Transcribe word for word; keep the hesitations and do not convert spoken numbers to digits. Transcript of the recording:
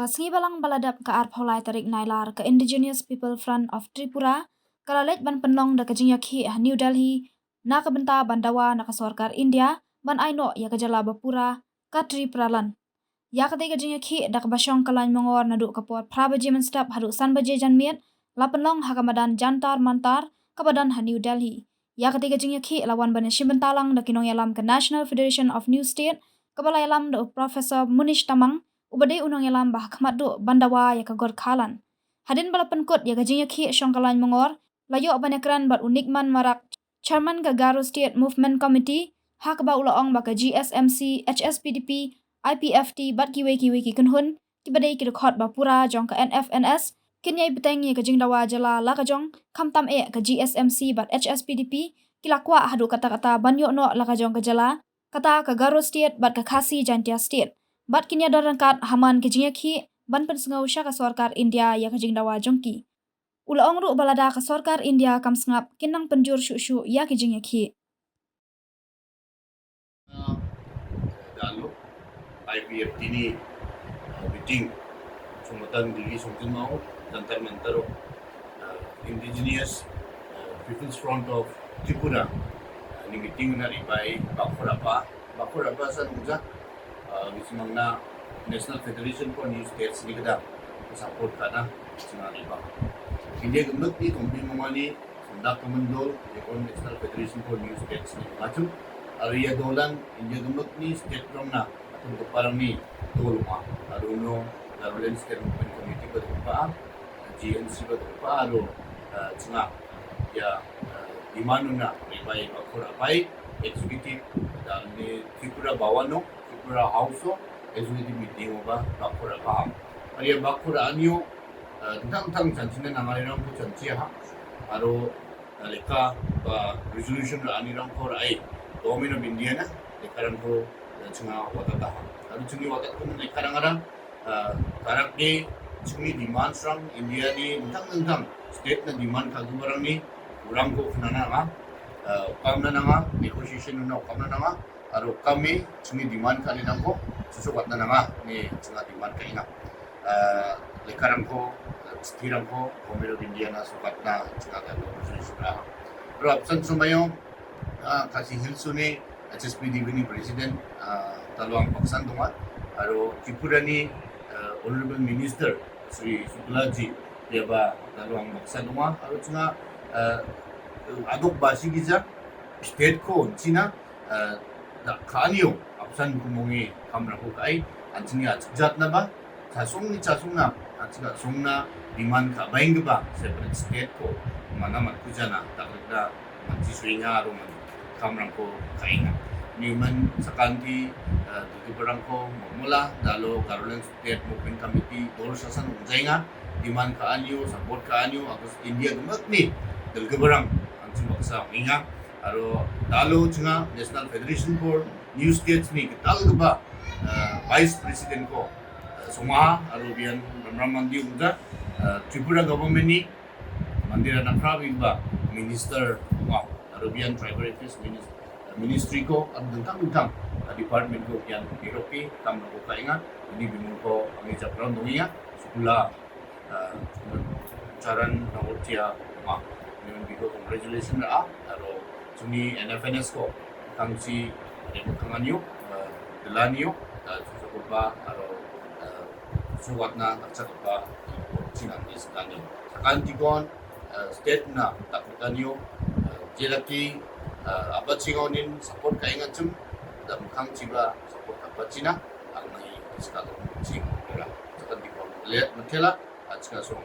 Sngi Balang ba la dep ka arphew lai tarik Nailar, ka Indigenous People Front of Tripura ka la leit ban pynlong da ka jingïakhih ha New Delhi na ka bynta ban dawa na ka sorkar India ban ai noh ïa ka jylla ba pura ka Tripraland. Ïa katei ka jingïakhih da kaba shong ka lain mongor naduh ka por phra baje mynstep haduh san baje janmiet la pynlong ha ka madan Jantar Mantar kaba don ha New Delhi. Ïa katei ka jingïakhih la wan ban ïashim bynta lang da ki nongïalam ka National Federation of New State, kaba la ïalam da u Professor Munish Tamang, uba dei u nongïalam ba ha khmat duh ban dawa ïa ka Gorkhaland. Hadien ba la pynkut ïa ka jingïakhih shong ka lain mongor, la ïoh ban ïakren bad u Nikman Marak, Chairman ka Garo State Movement Committee, ha kaba u la ong ba ka G S M C, H S P D P, I P F T bad kiwei kiwei ki kynhun kiba dei ki dkhot ba pura jong ka N F N S kin ïai bteng ïa ka jingdawa jylla la ka jong, khamtam eh ka G S M C bad H S P D P ki la kwah haduh katta katta ban ïoh noh la ka jong ka jylla, kata ka Garo State bad ka Khasi Jaintia State, bad kin ïadon ryngkat ha man ka jingïakhih ban pynsngew sha ka sorkar India ïa ka jingdawa jong ki. U la ong ruh ba lada ka sorkar India kam sngap, kin nang pynjur shuh shuh ïa ka jingïakhih. Dalo, I P F T ni, uh, meeting, sumatan Delhi sumtin mau, Jantar Mantar, uh, Indigenous, uh, People's Front of Tripura, uh, ni meeting na ribai Bakhor Apa, Bakhor Apa san ungja, uh, bisimang na National Federation for New States ni kada, support kana, bisimang ribai. India gumluk ni, kompi mongani, Sunda Kamandol, ïa ka National Federation for New States ni macam. Aro ïa dolan India gumluk ni state rong na, atum ka parang ni dol ma. Aro no, Garoland State Movement Committee ba dol pa, G N C ba dol pa, aro, eh, chinga. Ïa, eh, di manu na, ribai Bakhor Apai, executive, dan ni Tripura Bhawan no, Tripura House no, executive meeting ba Bakhor Apa. Aro ïa Bakhor Anio, eh, tang tang chan china nangai rang ko chan chia ha. Aro, eh, leka ba resolution ra ani rang ko ra ai. Government of India na, leka rang ko, eh, chinga wata ta ha. Aro chingi wata ko leka rang rang, eh, karak de chingi demand rang India ni tang tang tang. State na demand ka gubarang ni, urang ko kena na nga, eh, kam na nga, negotiation na kam na nga, aro kami, chingi demand ka ni nang ko, susu wat na nga, ni chinga demand ka ina. Eh, leka rang ko, eh, sti rang ko, Government of India na sukat na, chinga ka ko, susu na. Aro absent sumayo, ah, Khasi Hills suni, H S P D P ni President, ah, Talo Ang Baksan Dongma, aro Tripura ni, eh, Honorable Minister, Shri Shukla ji, dia ba Talo Ang Baksan Dongma, aro chinga, eh, adok basi giza, state ko, china, eh, da kanio, absent kumongi, kamra ko kai, anchini achjat na ba, chasung ni chasung na, achika sung na, demand ka baing ba, separate state ko, mana mat kujana, tak da, man chi suinga, aro man, kamra ko kainga. Ni man sakanti, eh, di barang ko, momola, dalo, Garoland State Movement Committee, dol sasan, jainga, demand ka anio, support ka anio, agus India gemak ni, dal gebarang, anchi baksa, inga, aro, dalo, chinga, National Federation for New States ni, ketal geba, eh, Vice President ko, eh, Soma, aro bian, Ramram Mandi Umja, eh, Tripura government ni, Mandira Nakra Bigba, Minister wa, aro bian Tribal Affairs Minis-, Ministry ko, aro dengkang dengkang, eh, department ko bian Biropi, kam ko kainga, ini bimung ko, Ami Japram Dongia, Sukula, eh, Charan Nawotia ma. Ni biko congratulation ra, aro, suni N F N S ko, kangsi, ade kanganyo, eh, delanyo, eh, susa kurba, aro, eh, suwatna taksa kapa, chingan ni sekanyo. Sakan tikon, eh, state na taksa kanyo, eh, jelaki, eh, apa chingonin support kainga chim, dam kang chiba support apa china, ang mai sekat ching ra. Sakan tikon, lihat matela, achka song.